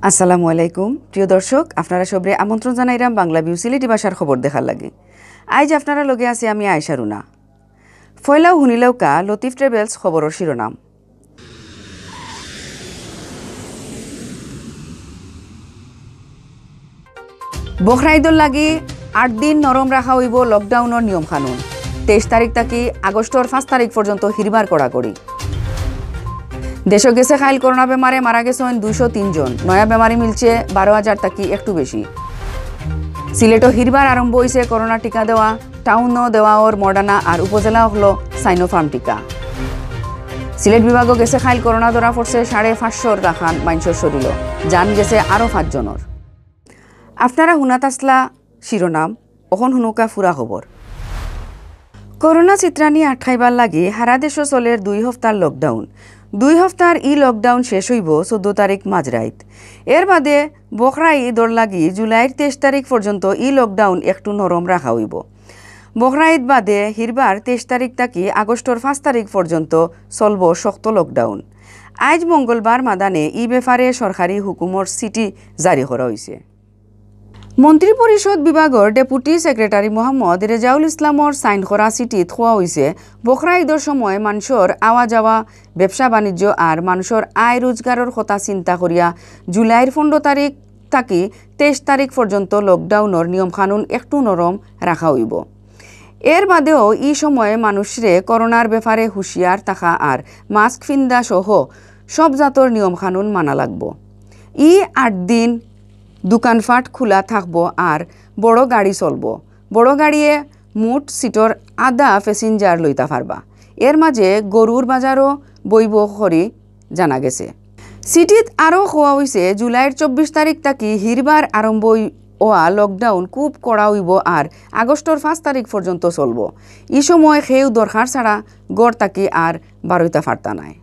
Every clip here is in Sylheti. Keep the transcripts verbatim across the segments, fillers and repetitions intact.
আসসালামু আলাইকুম। প্রিয় দর্শক, আপনারা সবরে আমন্ত্রণ জানাইরাম বাংলা ভিউ সিলেটি ভাষার খবর দেখার লাগি। আইজ আপনারা লগে আছি আমি আয়েশা রুনা। ফয়লাউ হুনিলাউক্কা লতিফ ট্রাভেলস খবরর শিরোনাম। বখরা ইদর লাগি আট দিন নরম রাখা অইবো লকডাউনর নিয়ম কানুন। তেইশ তারিখ থাকি আগস্টর পাঁচ তারিখ পর্যন্ত হিরবার কড়াকড়ি। দেশো গেছে কাইল করোনা বেমারে মারা গেছইন দুইশো তিন জন, নয়া বেমারি মিলছে বারো হাজার থাকি একটু বেশি। সিলেটো হিরবার আরম্ভ অইছে করোনা টিকা দেওয়া, টাউনো দেওয়া অর মডার্না আর উপজেলা অকলো সাইনোফার্ম টিকা। সিলেট বিভাগো গেছে কাইল করোনা ধরা পড়ছে সাড়ে পাঁচশোর লাখান মাইনষর শরীরো, জান গেছে আরো পাঁচ জনর। আপনারা হুনাত আছলা শিরোনাম, অখন হুনুক্কা ফুরা খবর। করোনা ছিতরানি আটকাইবার লাগি হারা দেশো চলের দুই হপ্তার লকডাউন। দুই হপ্তার ই লকডাউন শেষ অইবো চৌদ্দ তারিখ মাঝরাইত। এর বাদে বখরা ইদর লাগি জুলাইর তেইশ তারিখ পর্যন্ত ই লকডাউন একটু নরম রাখা অইবো। বখরা ইদ বাদে হিরবার তেইশ তারিখ থাকি আগস্টর পাঁচ তারিখ পর্যন্ত চলবো শক্ত লকডাউন। আইজ মঙ্গলবার মাদানে ই বেপারে সরকারি হুকুমর চিঠি জারি করা অইছে। মন্ত্রিপরিষদ বিভাগর ডেপুটি সেক্রেটারি মোহাম্মদ রেজাউল ইসলামর সাইন করা চিঠিত কওয়া অইছে, বখরা ইদর সময় মানষর আওয়া যাওয়া, ব্যবসা বাণিজ্য আর মানষর আয় রোজগারর কথা চিন্তা করিয়া জুলাইর পনেরো তারিখ থাকি তেইশ তারিখ পর্যন্ত লকডাউনর নিয়ম কানুন একটু নরম রাখা অইবো। এর বাদেও ই সময়ে মানুষরে করোনার বেপারে হুঁশিয়ার থাকা আর মাস্ক ফিন্দা সহ সব জাতর নিয়ম কানুন মানা লাগবো। ই আট দিন দোকানপাট খোলা থাকবো আর বড় গাড়ি চলবো। বড় গাড়িয়ে মোট সিটর আধা প্যাসেঞ্জার লইতা পারবা। এর মাঝে গরুর বাজারও বইবো করি জানা গেছে। চিঠিত আরও কওয়া অইছে, জুলাইর চব্বিশ তারিখ থাকি হিরবার আরম্ভ অই-, অওয়া লকডাউন খুব কড়া অইবো আর আগস্টর পাঁচ তারিখ পর্যন্ত চলবো। ই সময় কেউ দরকার ছাড়া ঘর থাকি আর বারইতা পারতা নায়।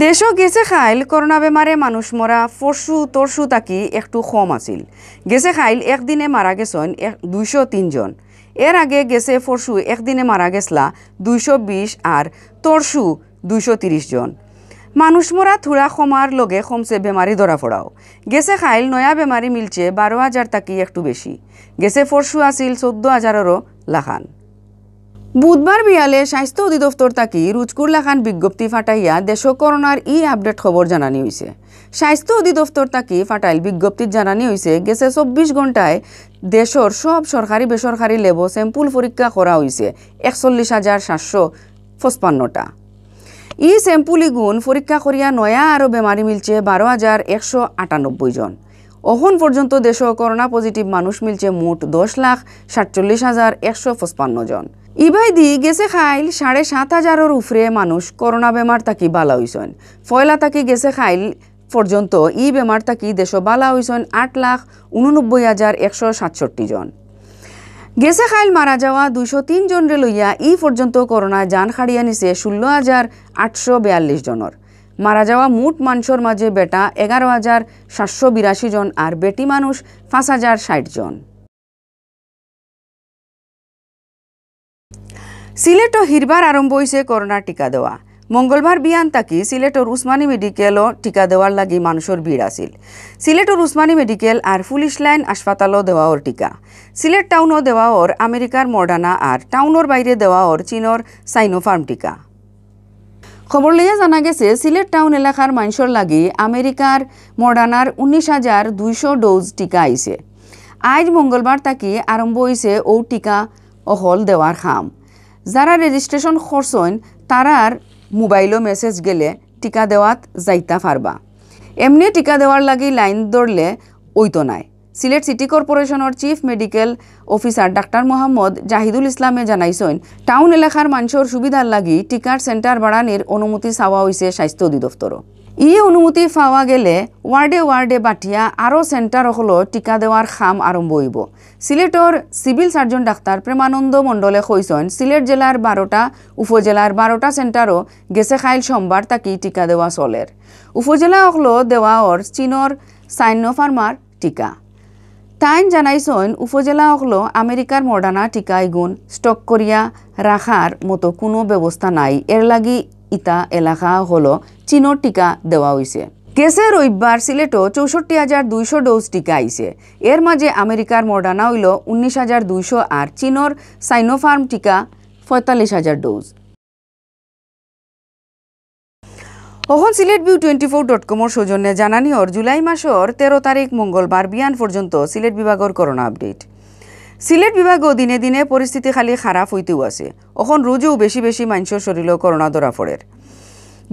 দেশো গেছে কাইল করোনা বেমারে মানুষ মরা পরশু তরশু থাকি একটু কম আছিল। গেছে কাইল একদিনে মারা গেছইন এক-, দুইশো তিন জন। এর আগে গেছে পরশু একদিনে মারা গেছলা দুইশো বিশ আর তরশু দুইশো তিরিশ জন। মানুষ মরা থুড়া কমার লগে কমছে বেমারি ধরা পড়াও। গেছে কাইল নয়া বেমারি মিলছে বারো হাজার থাকি একটু বেশি। গেছে পরশু আছিল চৌদ্দ হাজাররও লাখান। বুধবার বিয়ালে স্বাস্থ্য অধিদপ্তর থাকি রুজকুর লাখান বিজ্ঞপ্তি ফাটাইয়া দেশো করোনার ই আপডেট খবর জানানি অইছে। স্বাস্থ্য অধিদপ্তর থাকি ফাটাইল বিজ্ঞপ্তিত জানানি অইছে, গেছে চব্বিশ ঘন্টায় দেশর সব সরকারি বেসরকারি ল্যাবো স্যাম্পল পরীক্ষা করা অইছে একচল্লিশ হাজার সাতশো পঁচপান্নটা। ই স্যাম্পল ইগুন পরীক্ষা করিয়া নয়া আরো বেমারি মিলছে বারো হাজার একশো আটানব্বই জন। অখন পর্যন্ত দেশো করোনা পজিটিভ মানুষ মিলছে মোট দশ লাখ সাতচল্লিশ হাজার একশো পঁচপান্ন জন। ইবায়দি গেছে কাইল সাড়ে সাত হাজারর উপরে মানুষ করোনা বেমার থাকি বালা অইছইন। পয়লা থাকি গেছে কাইল পর্যন্ত ই বেমার থাকি দেশো বালা অইছইন আট লাখ ঊননব্বই হাজার একশো সাতষট্টি জন। গেছে কাইল মারা যাওয়া দুইশো তিন জনরে লইয়া ই পর্যন্ত করোনায় জান কাড়িয়া নিছে ষোলো হাজার আটশো বিয়াল্লিশ জনর। মারা যাওয়া মোট মানষর মাঝে বেটা এগারো হাজার সাতশো বিরাশি জন আর বেটি মানুষ পাঁচ হাজার ষাট জন। সিলেটো হিরবার আরম্ভ অইছে করোনার টিকা দেওয়া। মঙ্গলবার বিয়ান থাকি সিলেটর উসমানী মেডিকেলও টিকা দেওয়ার লাগি মানুষর ভিড় আছিল। সিলেটর উসমানী মেডিকেল আর পুলিশ লাইন হাসপাতালও দেওয়া অর টিকা। সিলেট টাউনও দেওয়া অর আমেরিকার মডার্না আর টাউনর বাইরে দেওয়া অর চীনর সাইনোফার্ম টিকা। খবর লইয়া জানা গেছে, সিলেট টাউন এলাকার মানষর লাগি আমেরিকার মডার্নার উনিশ হাজার দুইশো ডোজ টিকা আইছে। আইজ মঙ্গলবার থাকি আরম্ভ অইছে অউ টিকা অকল দেওয়ার কাম। যারা রেজিস্ট্রেশন করছইন, তারার মোবাইলো মেসেজ গেলে টিকা দেওয়াত যাইতা পারবা। এমনে টিকা দেওয়ার লাগি লাইন ধরলে অইতো নায়। সিলেট সিটি কর্পোরেশনর chief medical officer doctor Mohammad Zahidul ইসলামে জানাইছইন, টাউন এলাকার মানষর সুবিধার লাগি টিকার সেন্টার বাড়ানির অনুমতি চাওয়া অইছে স্বাস্থ্য অধিদপ্তরও। ই অনুমতি পাওয়া গেলে ওয়ার্ডে ওয়ার্ডে বাটিয়া আরও সেন্টার অকলো টিকা দেওয়ার কাম আরম্ভ অইবো। সিলেটর সিভিল সার্জন ডাক্তার প্রেমানন্দ মণ্ডলে কইছইন, সিলেট জেলার বারোটা উপজেলার বারোটা সেন্টারও গেছে কাইল সোমবার থাকি টিকা দেওয়া চলের। উপজেলা অকলো দেওয়া অর চীনর সাইনোফার্মার টিকা। তাইন জানাইছইন, উপজেলা অকলো আমেরিকার মডার্না টিকা ইগুন স্টক করিয়া রাখার মতো কুনু ব্যবস্থা নাই, এর লাগি ইতা এলাকা হলো চীনর টিকা দেওয়া অইছে। গেছে রবিবার সিলেটো চৌষট্টি হাজার দুইশো ডোজ টিকা আইছে। এর মাঝে আমেরিকার মডার্না অইলো উনিশ হাজার দুইশো আর চীনর সাইনোফার্ম টিকা পঁয়তাল্লিশ হাজার ডোজ। অখন Sylhet view twenty four dot কমর সৌজন্যে জানানি অর জুলাই মাসর তেরো তারিখ মঙ্গলবার বিয়ান পর্যন্ত সিলেট বিভাগর করোনা আপডেট। সিলেট বিভাগও দিনে দিনে পরিস্থিতি খালি খারাপ অইতেউ আছে। অখন রোজউ বেশি বেশি মানষর শরীলো করোনা ধরা পড়ের।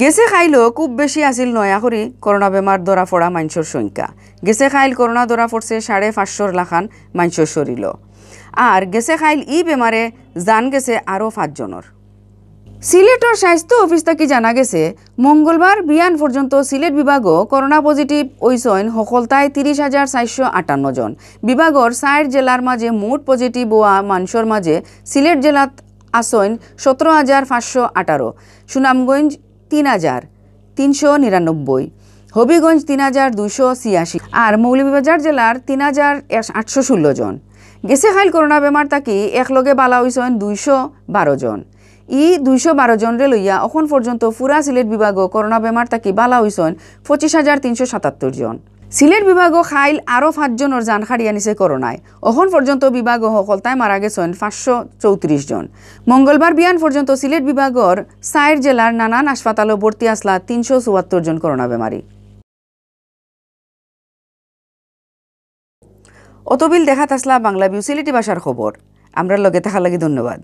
গেছে কাইলও খুব বেশি আছিল নয়া করি করোনা বেমার ধরা পড়া মানষর সংখ্যা। গেছে কাইল করোনা ধরা পড়ছে সাড়ে পাঁচশোর লাখান মানষর শরীলো। আর গেছে কাইল ই বেমারে জান গেছে আরও পাঁচজনর। সিলেটর স্বাস্থ্য অফিস থাকি জানা গেছে, মঙ্গলবার বিয়ান পর্যন্ত সিলেট বিভাগও করোনা পজিটিভ অইছইন হকলতায় তিরিশ হাজার চারশো আটান্ন জন। বিভাগর চাইর জেলার মাঝে মোট পজিটিভ অওয়া মানষর মাঝে সিলেট জেলাত আছইন সতেরো হাজার পাঁচশো আঠারো, সুনামগঞ্জ তিন হাজার তিনশো নিরানব্বই, হবিগঞ্জ তিন হাজার দুইশো ছিয়াশি, আর মৌলভীবাজার জেলার তিন হাজার আটশো ষোলো জন। গেছে কাইল করোনা বেমার থাকি একলগে বালা অইছইন দুইশো বারো জন। ই দুইশো বারো জনরে লইয়া অখন পর্যন্ত পুরা সিলেট বিভাগও করোনা বেমার থাকি বালা অইছইন পঁচিশ হাজার তিনশো সাতাত্তর জন। সিলেট বিভাগও কাইল আরও পাঁচজনর জান কাড়িয়া নিছে করোনায়। অখন পর্যন্ত বিভাগও হকলতায় মারা গেছইন পাঁচশো চৌত্রিশ জন। মঙ্গলবার বিয়ান পর্যন্ত সিলেট বিভাগর চাইর জেলার নানান হাসপাতালো ভর্তি আছলা তিনশো চুয়াত্তর জন করোনা বেমারি। অতবিল দেখাত আছলা বাংলা ভিউ সিলেটি ভাষার খবর। আমরার লগে থাকার লাগি ধন্যবাদ।